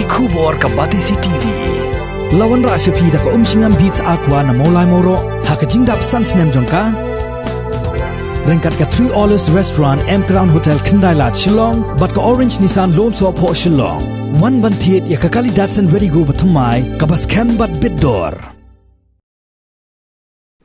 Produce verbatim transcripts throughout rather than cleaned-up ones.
Khubor ka Batesi T V. La wanrah sha phi da ka Umshngam Beats Aqua na Mawlai Mawroh ha ka jingdap san snem jong ka. Ryngkat ka Three Olives Restaurant, M Crown Hotel, Khyndai Lad, Shillong, bad ka Orange Nissan Lone Soh Phoh, Shillong. Wan ban thied ïa ka kali Datsun Redi-GO bathymmai kaba skhem bad bit dor.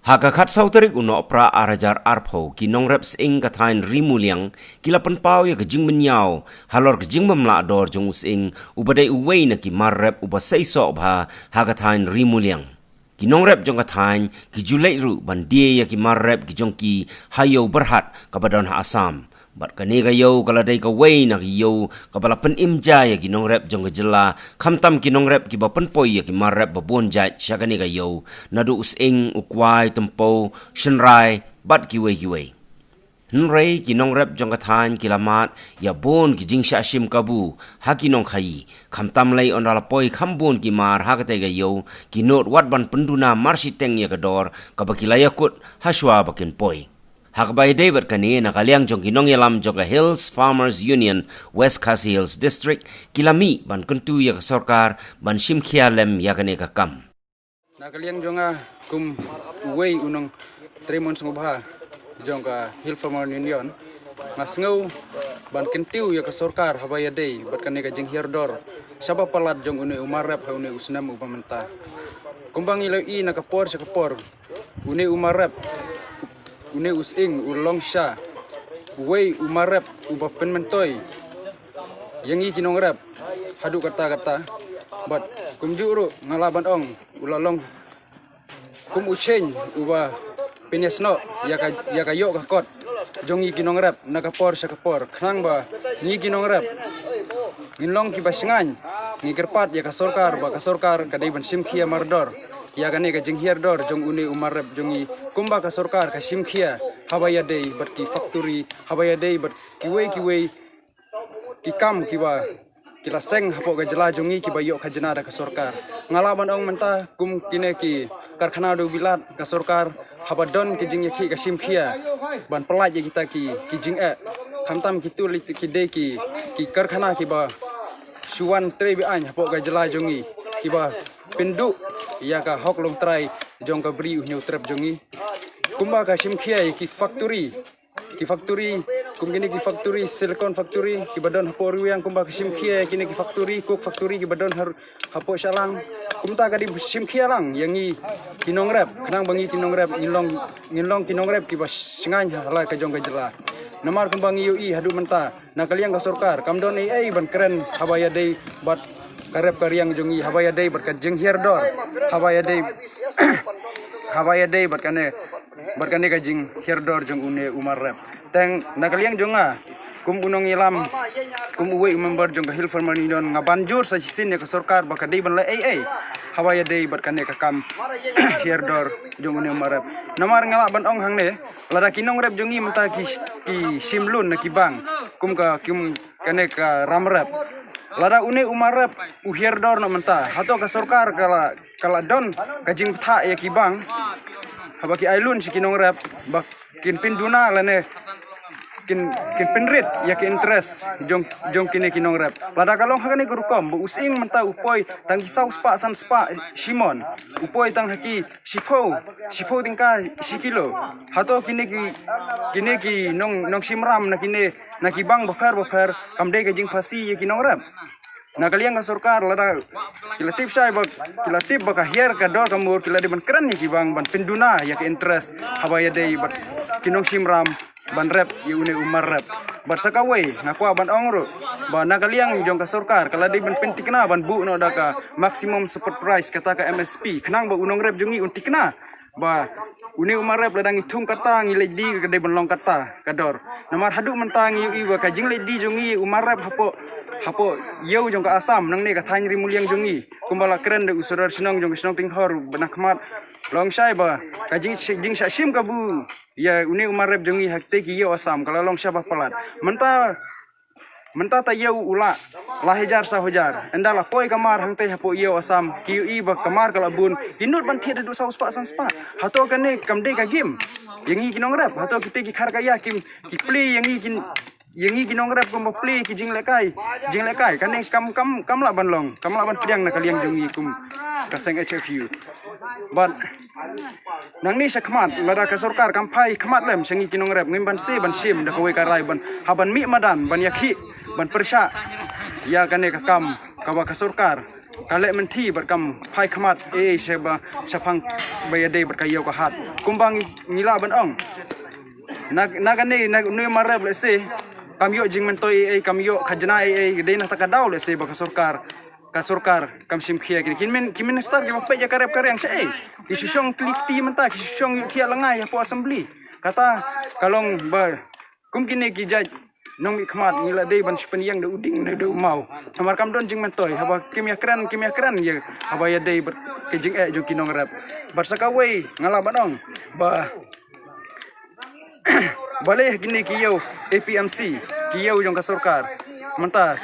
Ha ka khatsaw tarik u Nohprah ar hajar arphew, ki nongrep sying ka thaiñ Ri Muliang ki la pynpaw ïa ka jingmynñiaw halor ka jingbym lah dor jong u sying uba dei uwei na ki mar rep uba seisoh bha ha ka thaiñ Ri Muliang. Ki nongrep jong ka thaiñ ki ju leit ruh ban die ïa ki mar rep ki jong ki ha Ïew Byrhat kaba don ha Assam. Bad kane ka ïew ka la dei kawei na ki ïew kaba la pynim ja ïa ki nongrep jong ka jylla, khamtam ki nongrep kiba pynpoi ïa ki mar rep ba bun jait sha kane ka ïew, naduh u sying, u kwai, tympew, shynrai bad kiwei kiwei. Hynrei ki nongrep jong ka thaiñ ki la mad ïa bun ki jingshah shim kabu ha ki nongkhaïi, khamtam lei ynda la poi kham bun ki mar ha katei ka ïew, ki nud wat ban pynduna marshiteng ïa ka dor kaba ki la ïakut ha shuwa ba kin poi. Ha kaba ïadei bad kane, na ka liang jong ki nongïalam jong ka Hills Farmers Union West Khasi Hills District, ki la mih ban kyntu ïa ka sorkar ban shim khia lem ïa kane ka kam. Na ka liang jong nga kum uwei u nongtrei mon sngewbha jong ka Hill Farmers Union, nga sngew ban kyntiew ïa ka sorkar haba ïadei bad kane ka jinghiar dor shaba palat jong une u mar rep ha une u snem uba mynta. Kumba ngi la ïohi na ka por sha ka por, une u mar rep, une u sying u long sha uwei u mar rep uba pynmyntoi ïa ngi ki nongrep haduh katta katta. Bad kumjuh ruh nga lah ban ong u la long kum u cheng uba pynïasnoh ïa ka, ïa ka ïoh ka kot jong ngi ki nongrep na ka por sha ka por, khnang ba ngi ki nongrep ngin long kiba shngaiñ. Ngi kyrpad ïa ka sorkar ba ka sorkar ka dei ban shim khia mardor ïa kane ka jinghiar dor jong une u mar rep jong ngi, kumba ka sorkar ka shim khia haba ïadei bad ki factory, haba ïadei bad kiwei kiwei ki kam kiba ki la seng hapoh ka jylla jong ngi kiba ïoh khajna da ka sorkar. Nga lah ban ong mynta kum kine ki karkhana dewbilat, ka sorkar haba don ki jingïakhih ka shim khia ban pyllait ïa kita ki, ki jingeh. Khamtam kitu lei ki dei ki, ki karkhana kiba shu wan trei be-aiñ hapoh ka jylla jong ngi, kiba pynduh ïa ka hok longtrai jong ka bri u hynñiewtrep jong ngi. Kumba ka shim khia ïa ki factory, ki factory kum kine ki factory, silicone factory kiba don hapoh Riwiang, kumba ka shim khia ïa kine ki factory, coke factory kiba don ha, hapoh Shillong. Kumta ka dei shim khia lang ïa ngi ki nongrep, khnang ba ngi ki nongrep ngin long, ngin long ki nongrep kiba shngaiñ ha la ka jong ka jylla. Namar kumba ngi ïohi haduh mynta, na ka liang ka sorkar kam don ei ei ban kren haba ïadei bad ka rep ka riang jong ngi, haba ïadei bad ka jinghiar dor, haba ïadei, haba ïadei bad kane, bad kane ka jinghiar dor jong une u mar rep. Teng na ka liang jong nga kum u nongïalam, kum uwei u member jong ka Hill Farmer Union, nga ban jur sa shisien ïa ka sorkar ba ka dei ban leh ei ei haba ïadei bad kane ka kam hiar dor jong une u mar rep. Namar nga lah ban ong hangne, lada ki nongrep jong ngi mynta ki, ki shim loan na ki bank kum ka, kum kane ka ram rep. Lada une u mar rep u hiar dor noh mynta, hato ka sorkar ka la, ka la don ka jingbthah ïa ki bank haba ki ai loan sha ki nongrep ba kin pynduna lane kin, kin pynrit ïa ki interest jong, jong kine ki nongrep? Lada ka long ha kane ka rukom ba u sying mynta u poi tang ki saw spah san spah shimon, u poi tang ha ki shiphew, shiphew tyngka shi kilo, hato kine ki, kine ki nong, nongshim ram na kine, na ki bank bapher bapher kam dei ka jingphasi ïa ki nongrep? Na ka liang ka sorkar lada ki la tip shai ba, ki la tip ba ka hiar ka dor ka mur, ki la dei ban kren ïa ki bank ban pynduna ïa ka interest haba ïadei bad ki nongshim ram ban rep ïa une u mar rep. Bad sa kawei nga kwah ban ong ruh ba na ka liang jong ka sorkar ka la dei ban pynthikna ban buh noh da ka maximum support price, kata ka M S P, khnang ba u nongrep jong ngi un thikna ba une u mar rep lada ngi thung kata, ngi leit die, ka dei ban long kata ka dor. Namar haduh mynta ngi ïohi ba ka jingleit die jong ngi u mar rep hapoh, hapoh ïew jong ka Assam nangne ka thaiñ Ri Muliang jong ngi, kumba la kren da u sordar shnong jong ka shnong Tinghor ba na khmat, long shai ba ka jing, jingshah shim kabu ïa une u mar rep jong ngi ha kitei ki ïew Assam ka la long shaba palat. Mynta, mynta ta ïew u lah lai hajar saw hajar, ynda la poi ka mar hangtei hapoh ïew Assam ki ïohi ba ka mar ka la bun, ki nud ban thied haduh saw spah san spah. Hato kane kam dei ka gim ïa ngi ki nongrep? Hato kitei ki khar ka ïa kim, ki plie ïa ngi ki, ïa ngi ki nongrep kumba plie ki jinglehkai, jinglehkai kane kam, kam, kam lah ban long, kam lah ban pdiang na ka liang jong ngi kum ka seng H F U. Bad nangne sha khmat, lada ka sorkar kam phai khmat lem sha ngi ki nongrep, ngim ban seh ban shim da kawei ka rai ban, ha ban mih madan, ban ïakhih, ban pyrshah ïa kane ka kam kaba ka sorkar ka leh mynthi bad kam phai khmat ei ei sha ba, shaphang ba ïadei bad ka ïew ka hat. Kumba ngi, ngi lah ban ong, na, na kane, na une u Marep lehse kam ïoh jingmyntoi ei ei, kam ïoh khajna ei ei, dei na kata ka daw lehse ba ka sorkar, ka sorkar kam shim khia. Ki, ki min, ki minister kiba peit ïa ka rep ka riang shaei? Ki shu shong kli kti mynta, ki shu shong ïuh thiah lyngai hapoh assembly. Kata ka long ba kum kine ki jait nongmihkhmat ngi la dei ban shu pynïeng da u dieng da, da u maw. Namar kam don jingmyntoi, haba kim ïakren, kim ïakren ïa, haba ïadei bad ka jingeh jong ki nongrep. Bad sa kawei nga lah ban ong ba balei ha kine ki ïew A P M C, ki ïew jong ka sorkar, mynta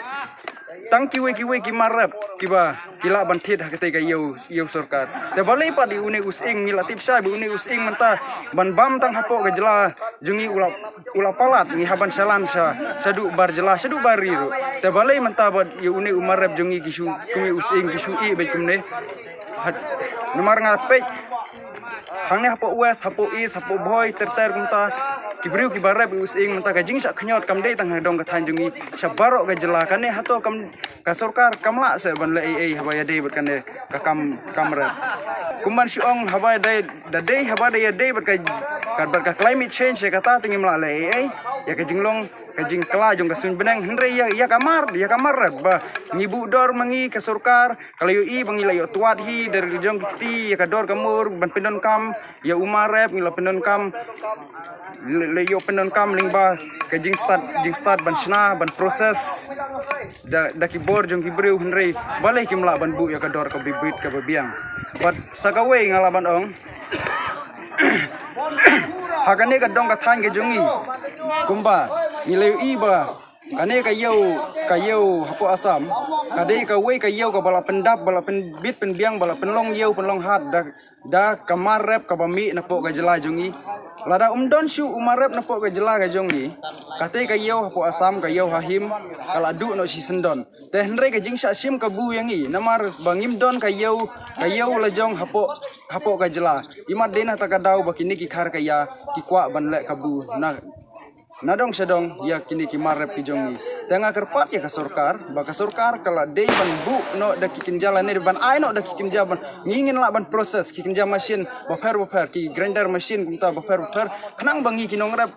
tang kiwei kiwei ki Marep kiba ki lah ban thied ha katei ka ïew, ïew sorkar. Te balei pat ïa une u sying, ngi la tip shai ba une u sying mynta ban bam tang hapoh ka jylla jong ngi u la, u la palat, ngi hap ban shalan sha, shaduh bar jylla, shaduh bar ri ruh. Te balei mynta bad ïa une u Marep jong ngi ki shu, kum ïa u sying ki shu ïeh beit kumne? Hat, namar nga peit hangne hapoh West, hapoh East, hapoh Bhoi, ter ter kumta, ki briew kiba rep ïa u sying mynta ka jingshah khñiot kam dei tang ha dong ka thaiñ jong ngi, sha baroh ka jylla. Kane hato kam, ka sorkar kam lah seh ban leh ei ei haba ïadei bad kane ka kam, kam rep? Kumban shu ong haba dei, da dei haba dei ïadei bad ka, ka, bad ka climate change, ïa kata te ngim lah leh ei ei ïa ka jinglong, ka jingkylla jong ka suiñ bneng. Hynrei ïa, ïa ka mar, ïa ka mar rep ba ngi buh dor ma ngi ka sorkar, ka la ïohi ba ngi la ïoh twad hi da ri jong ki kti ïa ka dor ka mur ban pyndonkam ïa u Marep, ngi la pyndonkam, la, la ïoh pyndonkam lyngba ka jingstad, jingstad ban shna, ban process da, da ki bor jong ki briew. Hynrei balei kim lah ban buh ïa ka dor kaba bit kaba biang? Bad sa kawei nga lah ban ong ha kane ka dong ka thaiñ ka jong ngi, kumba ngi la ïohi ba kane ka ïew, ka ïew hapoh Assam ka dei kawei ka ïew kaba la pyndap, ba la pynbit pynbiang, ba la pynlong ïew pynlong hat da, da ka mar rep kaba mih napoh ka jylla jong ngi. Lada um don shuh u Marep napoh ka jylla ka jong ngi, katei ka ïew hapoh Assam, ka ïew ha him, ka la duh noh shisyndon. Te hynrei ka jingshah shim kabu ïa ngi namar ba ngim don ka ïew, ka ïew la jong hapoh, hapoh ka jylla. Imat dei na kata ka daw ba kine ki khar ka ïa ki kwah ban leh kabu na, na dong sha dong ïa kine ki mar rep ki jong ngi. Te nga kyrpad ïa ka sorkar ba ka sorkar ka la dei ban buh noh da ki kynja lane ban ai noh da ki kynja ban, ngi ngin lah ban process ki kynja machine bapher bapher, ki grinder machine kumta bapher bapher, khnang ba ngi ki nongrep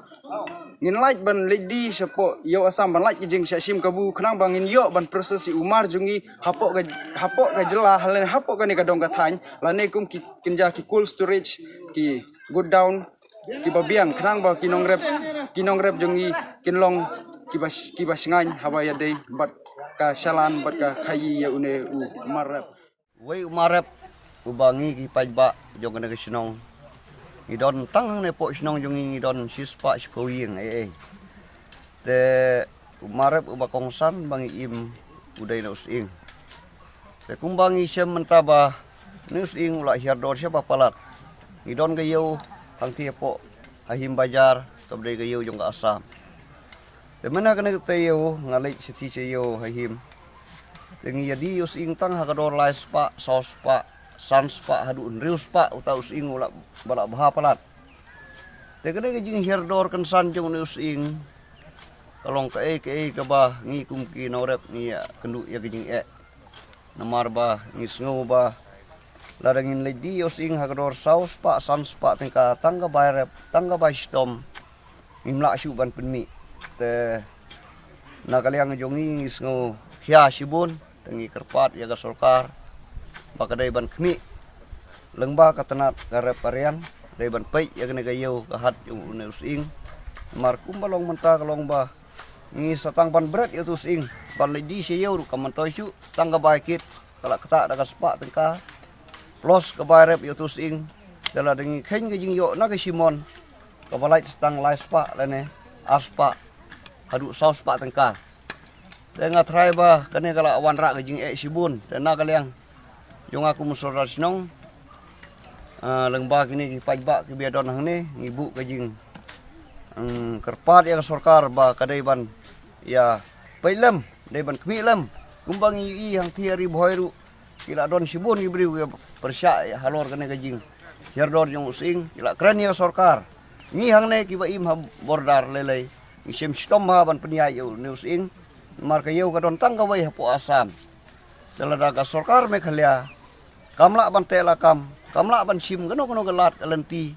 ngin lait ban leit die shapoh ïew Assam ban lait ki jingshah shim kabu, khnang ba ngin ïoh ban process ïa u mar jong ngi hapoh ka, hapoh ka jylla lane hapoh kane ka dong ka thaiñ, lane kum ki kynja ki cold storage, ki godown kiba biang, khnang ba ki nongrep, ki nongrep jong ngi kin long kiba, kiba shngaiñ haba ïadei bad ka shalan bad ka khaïi ïa une u mar rep. Wei u mar rep uba ngi ki paidbah jong kane ka shnong ngi don tang hangne hapoh shnong jong ngi, ngi don shispah shiphew ïing ei ei. Te u mar rep uba kongsan ba ngi im u dei na u sying. Te kumba ngi shem mynta ba une u sying u la hiar dor shaba palat. Ngi don ka ïew hangtei hapoh ha him bajar kaba dei ka ïew jong ka Assam. Te mynta kane ka ïew nga leit shathie sha ïew ha him. Te ngi ïa die ïa u sying tang ha ka dor lai spah, saw spah, san spah haduh hynriew spah uta u sying u la, ba la bha palat. Te kane ka jinghiar dor kynsan jong une u sying ka long kaei kaei kaba ngi kum ki nongrep ngi ïa kynduh ïa ka jingeh. Namar ba ngi sngew ba lada ngin leit die ïa u sying ha ka dor saw spah san spah tyngka tang ka bai rep, tang ka bai shitom, ngim lah shuh ban pynmih. Te na ka liang jong ngi ngi sngew khia shibun. Te ngi kyrpad ïa ka sorkar ba ka dei ban khmih lyngba ka tnat ka rep ka riang, dei ban peit ïa kane ka ïew ka hat jong une u sying. Namar kumba long mynta ka long ba ngi sa tang ban bret ïa utu u sying, ban leit die sha ïew ruh kam myntoi shuh, tang ka bai kit ka la ktah da ka spah tyngka plus ka bai rep ïa utu u sying. Te lada ngi kheiñ ka jingïoh na ka shimon kaba lait sa tang lai spah lane ar spah haduh saw spah tyngka. Te nga tharai ba kane ka la wanrah ka jingeh shibun. Te na ka liang jong nga kum u sordar shnong, ah, lyngba kine ki paidbah kiba ïa don hangne ngi buh ka jing mm, kyrpad ïa ka sorkar ba ka dei ban ïa peit lem, dei ban khmih lem. Kumba ngi ïohi hangtei ha Ri Bhoi ruh, ki la don shibun ki briew ïa pyrshah halor kane ka jinghiar dor jong u sying, ki la kren ïa ka sorkar. Ngi hangne kiba im ha border lei lei, ngi shem shitom bha ban pynïaid ïa une u sying. Namar ka ïew ka don tang kawei hapoh Assam. Te lada ka sorkar Meghalaya kam lah ban teh lakam, kam lah ban shim kano kano ka lad ka lynti,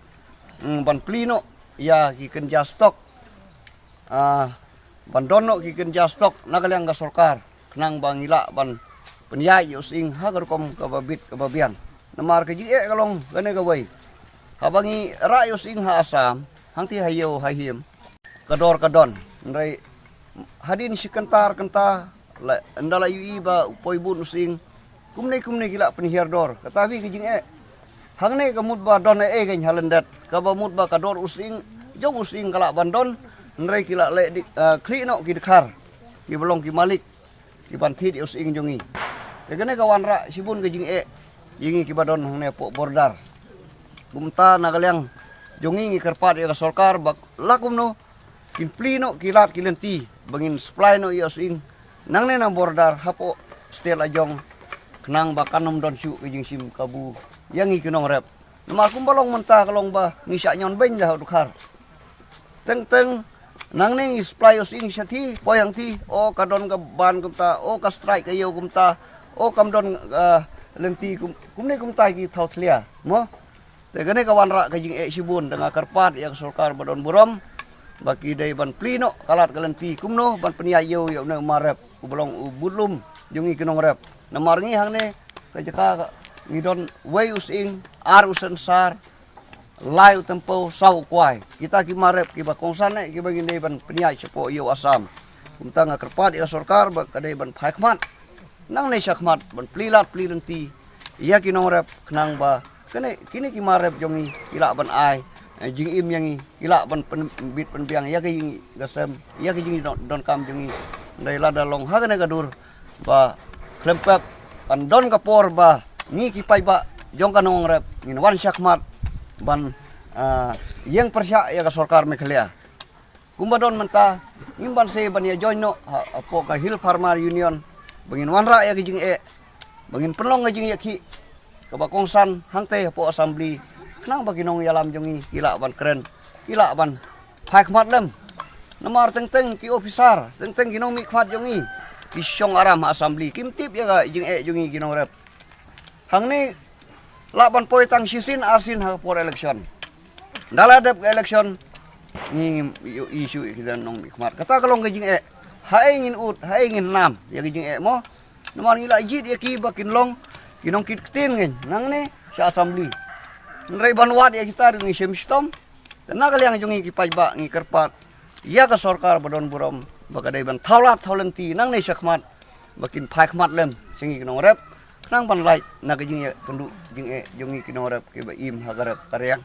mm, ban plie noh ïa ki kynja stock, ah, ban don noh ki kynja stock na ka liang ka sorkar, khnang ba ngi lah ban pynïaid ïa u sying ha ka rukom kaba bit kaba biang. Namar ka jingeh ka long kane kawei. Haba ngi rah ïa u sying ha Assam, hangtei ha ïew ha him, ka dor ka don. Hynrei hadien shi kynta ar kynta, la, ynda la ïohi ba u poi bun u sying, kumne kumne ki la pynhiar dor. Kata hi ka jingeh. Hangne ka mut ba don ei ei kein ha lyndet, kaba mut ba ka dor u sying, jong u sying ka lah ban don. Hynrei ki la leh dik, ah, khlieh noh ki dkhar, kiba long ki malik, ki ban thied ïa u sying jong ngi. Te kane ka wanrah shibun ka jingeh ïa ngi kiba don hangne hapoh border. Kumta na ka liang jong ngi ngi kyrpad ïa ka sorkar ba la kumno kin plie noh ki lad ki lynti ba ngin supply noh ïa u sying nangne na border hapoh state la jong, khnang ba kan ym don shuh ka jingshim kabu ïa ngi ki nongrep. Namar kumba long mynta ka long ba ngi shah ñion beiñ da ha u dkhar. Teng teng nangne ngi supply ïa u sying shathie, poi hangthie, o ka don ka ban kumta, o ka strike ka ïew kumta, o kam don, ah, lynti kum, kumne kumta ki thaw thlia, mo. Te kane ka wanrah ka jingeh shibun, te nga kyrpad ïa ka sorkar ba don burom ba ki dei ban plie noh ka lad ka lynti kumno ban pynïaid ïew ïa une u mar rep uba long u budlum jong ngi ki nongrep. Namar ngi hangne ka jaka ka, ngi don wei u sying, ar u sensar, lai u tympew, saw u kwai. Kita ki mar rep kiba kongsan eh kiba ngin dei ban pynïaid shapoh ïew Assam. Kumta nga kyrpad ïa ka sorkar ba ka dei ban phai khmat nangne shakhmat ban plie lad plie lynti ïa ki nongrep, khnang ba kane, kine ki mar rep jong ngi ki lah ban ai, eh, jingim ïa ngi, ki lah ban pynbit pynbiang ïa ka ïing ka sem, ïa ka jingdon, donkam jong ngi. Hynrei lada long ha kane ka dur ba khlem pep, kan don ka por ba ngi ki paidbah jong ka nongrep ngin wan shakhmat ban, ah, ïeng pyrshah ïa ka sorkar Meghalaya. Kumba don mynta, ngim banse ban ïa join noh ha, hapoh ka Hill Farmer Union ba ngin wanrah ïa ka jingeh, ba ngin pynlong ka jingïakhih kaba kongsan hangtei hapoh Assembly, khnang ba ki nongïalam jong ngi ki lah ban kren, ki lah ban phai khmat lem. Namar teng teng ki officer, teng teng ki nongmihkhmat jong ngi ki shong aram ha Assembly, kim tip ïa ka jingeh jong ngi ki nongrep. Hangne lah ban poi tang shisien arsien ha ka por election. Ynda la dep ka election, ngi ngim ïohi shuh ïa kita nongmihkhmat. Kata ka long ka jingeh. Haei ngin ud, haei ngin nam ïa ka jingeh mo. Namar ngi la jied ïa ki ba kin long ki nongkit ktien ngi nangne sha Assembly. Hynrei ban wad ïa kita ruh ngi shem shitom. Te na ka liang jong ngi ki paidbah ngi kyrpad ïa ka sorkar ba don burom ba ka dei ban thaw lad thaw lynti nangne shakhmat ba kin phai khmat lem sha ngi ki nongrep, khnang ban lait na ka jingïakynduh jingeh jong ngi ki nongrep kiba im ha ka rep ka riang.